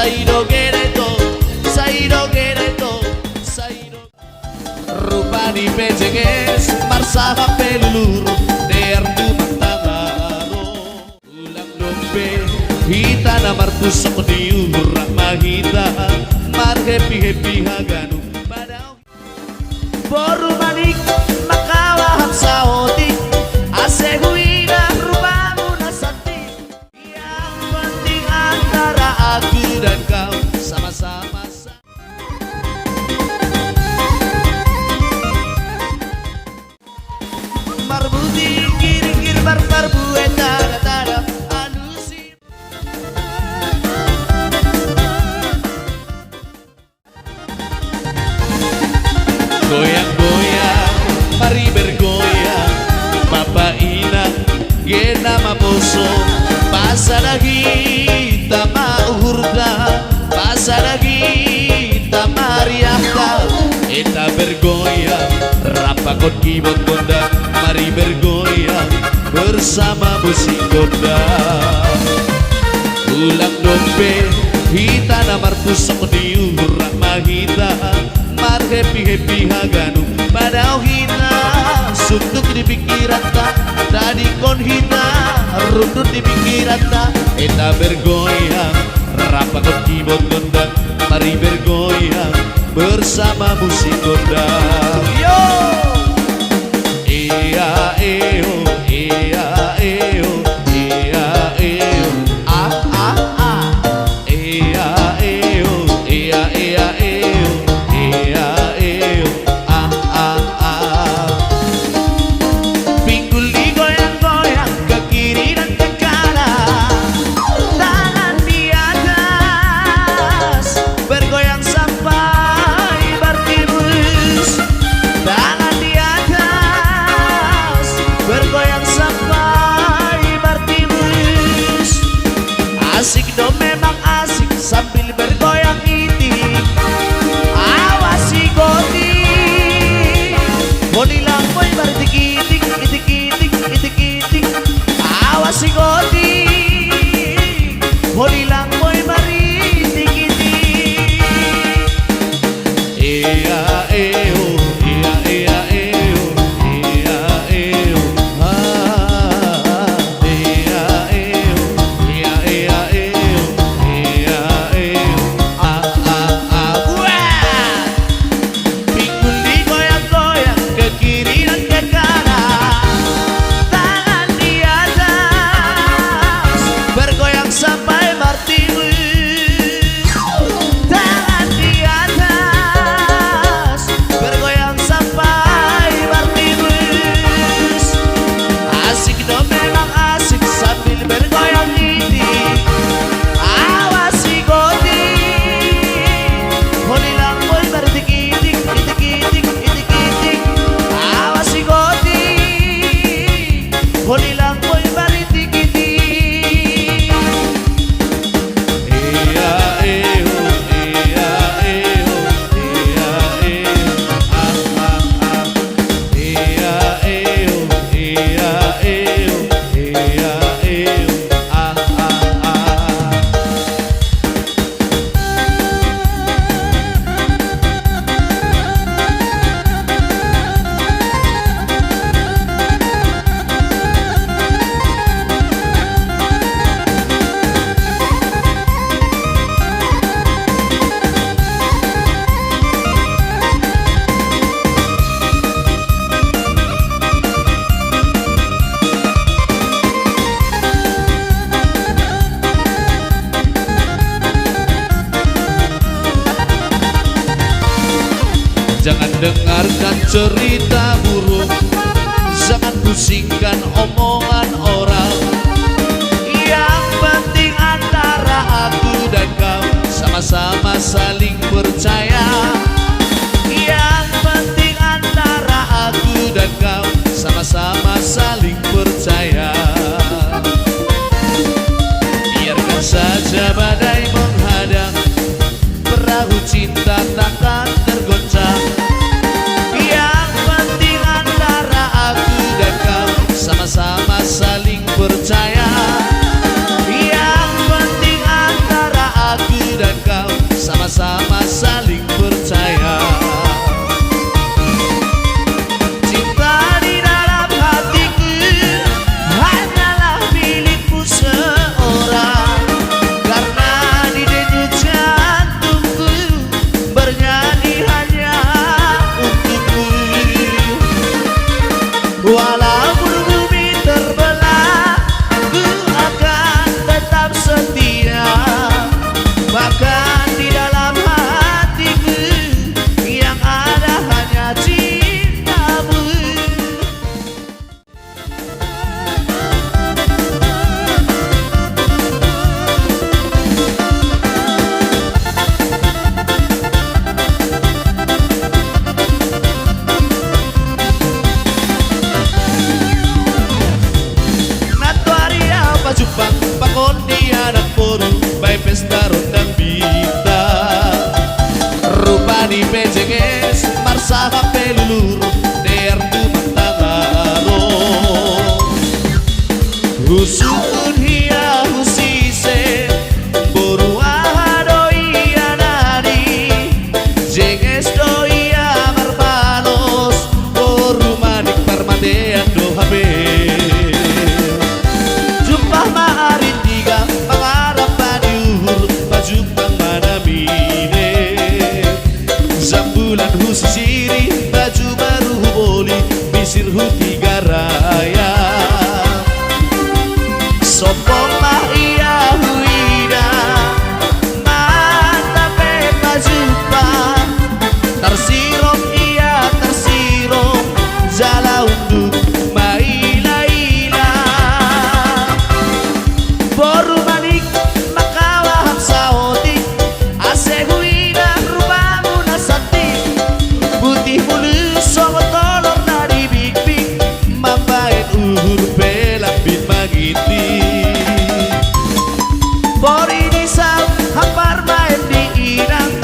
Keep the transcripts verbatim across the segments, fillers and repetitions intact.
Sai do gere do, sai do gere do, sai do. Rupa ni pejenges marsahap pelulur, dear tu mantangaro. Ulang dompe hita na marpusok di uhur, rap ma hita marhappy-happy haganup. Padao boru manik mangkawahan saotik, ase huida rupamu na santik. Yang penting antara aku dan kau sama-sama sa-, marbuti ginggir marparbue tanda-tanda alusi. Goyang-goyang, mari bergoyang, bapa inang, gena maposo, pasada hita ma uhurta, pasada hita ma riahta, eta bergoyang, rap pakon kibot gondang, mari bergoyang, bersama musik gondang. Ulang dompe hita na marpusok di uhur, rap ma hita marhappy-happy haganup. Padao hita sundut di pingkiranta, tadingkon hita rundut di pingkiranta, eta bergoyang, rap pakon kibot gondang, mari bergoyang, bersama musik gondang. Yo! Ea eo, ea eo, ea eo, ah, ah, ah. Ea eo, ea, ea eo, ea eo, ah, ah, ah. Pinggul digoyang-goyang, ke kiri dan ke kanan, tangan di atas, bergoyang sampai bertimus. Tangan di atas, bergoyang sampai bertimus. Asik do memang asik sambil bergoyang itik. Awas si Gotik, holilang boi maritik-itik, itik-itik, itik-itik. Awas si Gotik, holilang boi maritik-itik. Ea eo, ea, ea eo, ea eo, ah. Ea eo, ea, ea eo, ea eo, ah, ah, ah. Wah! Pinggul digoyang-goyang ke kiri dan ke kanan, tangan di atas, bergoyang sampai bertimus. Tangan di atas, bergoyang sampai bertimus. Asik do memang asik sambil bergoyang itik. Awas si Gotik, holilang boi maritik-itik, itik-itik, itik-itik. Awas si Gotik, holilang boi maritik-itik. Ea eo, ea eo, ea eo, ah, ah, ah. Ea eo, ea eo, ea eo, ah, ah, ah. Jangan dengarkan cerita buruk, jangan pusingkan omongan orang. Yang penting antara aku dan kau sama-sama saling percaya. Yang penting antara aku dan kau sama-sama saling percaya. Biarkan saja badai menghadang, perahu cinta takkan tergoncang. Yang penting antara aku dan kau sama-sama saling percaya. Yang penting antara aku dan Dear Tumang Tanaro. Husungkun hia husise, boru aha do ia nari, jenges do ia marbalos, boru manik parmatean do hape. Jumpang ma arintiga, mangarap padi uhur, pajumpang ma namine. Jambulan husisiri, baju baru huboli, misir hu Tiga Raya. Sompong ma ia huida, mata pe pajumpang. Tarsirong ia tarsirong, jala unduk mailaila. Boru manik, mangkawa hap saotik, ase huida rupamu na santik. Putih mulus songon tolor na dibikbik, mambahen uhur pe lambin mangintik. Pori ni saut hampar baen di inang,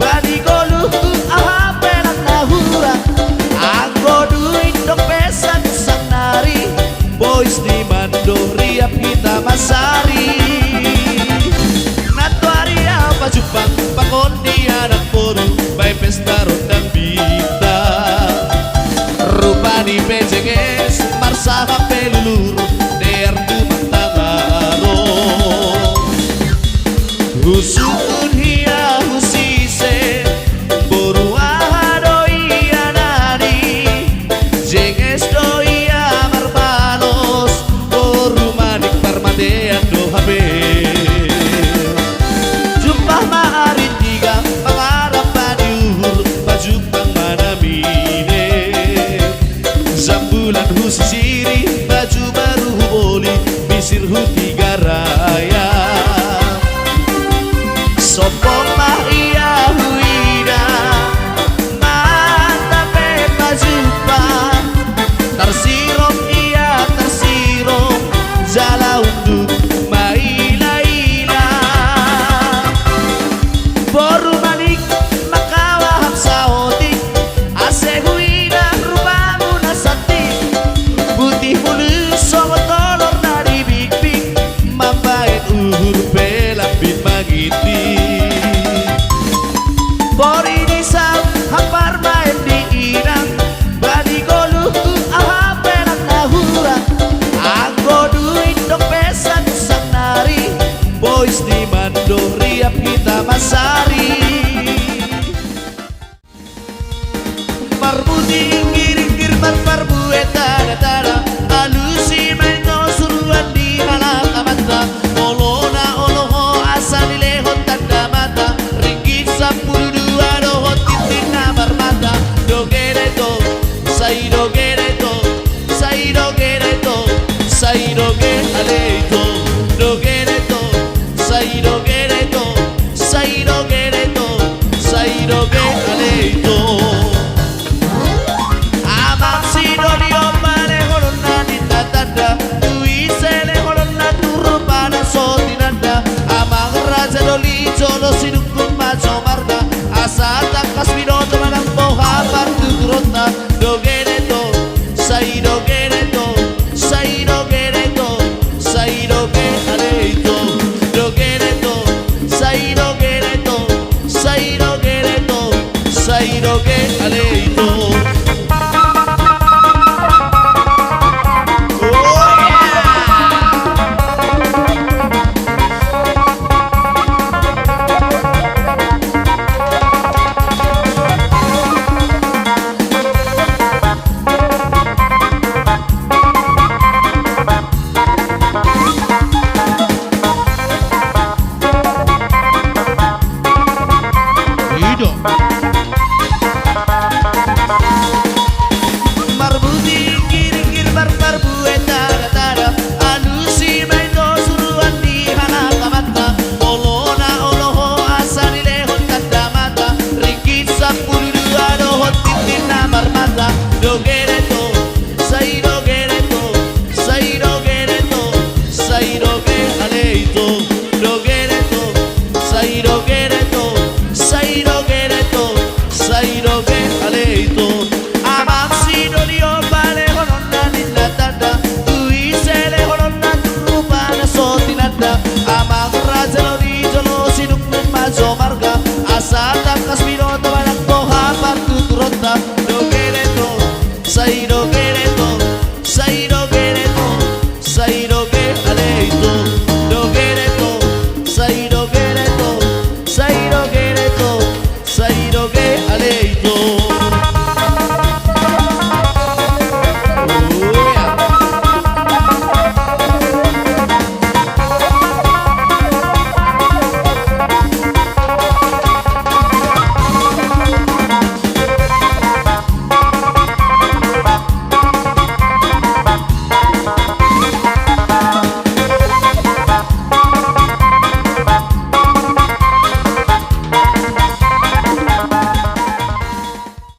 bani goluhku aha pe nang na hurang. Anggo duit dope sagusan nari, bois ni mandor riap hita masari. Nantoari ahu pajumpang, pakon di anak boru, baen pesta rondang bintang. Rupa ni pe jenges, marsahap pe lulur, dear Tumang Tanaro. Husungkun hia husise, boru aha do ia nari, jenges do ia marbalos, boru manik parmatean do hape. Jumpang ma arintiga, mangarap padi uhur, pajumpang ma namine. Jambulan husisiri, baju baru huboli, misir hu Tiga Raya. Sompong ma ia huida, mata pe pajumpang. Tarsirong ia tarsirong, jala unduk mailaila. Boru manik, mangkawa hap saotik, ase huida rupamu na santik. Putih mulus songon tolor na dibikbik, mambahen uhur pe lambin mangintik. Pori ni saut hampar baen di inang, bani goluhku aha pe nang na hurang. Anggo duit dope sagusan nari, bois ni mandor riap hita masari. Marmuti inggiringgir marparbue tadatadak, alusi ma ito suruan di halak amanta. Olo na olo ho asa dilehon tanda mata, ringgit sampulu dua dohot tintin na marmata. Doge da ito, sai doge da ito, sai doge da ito, sai doge ale ito. Doge da ito, sai doge da ito, sai doge da ito, sai doge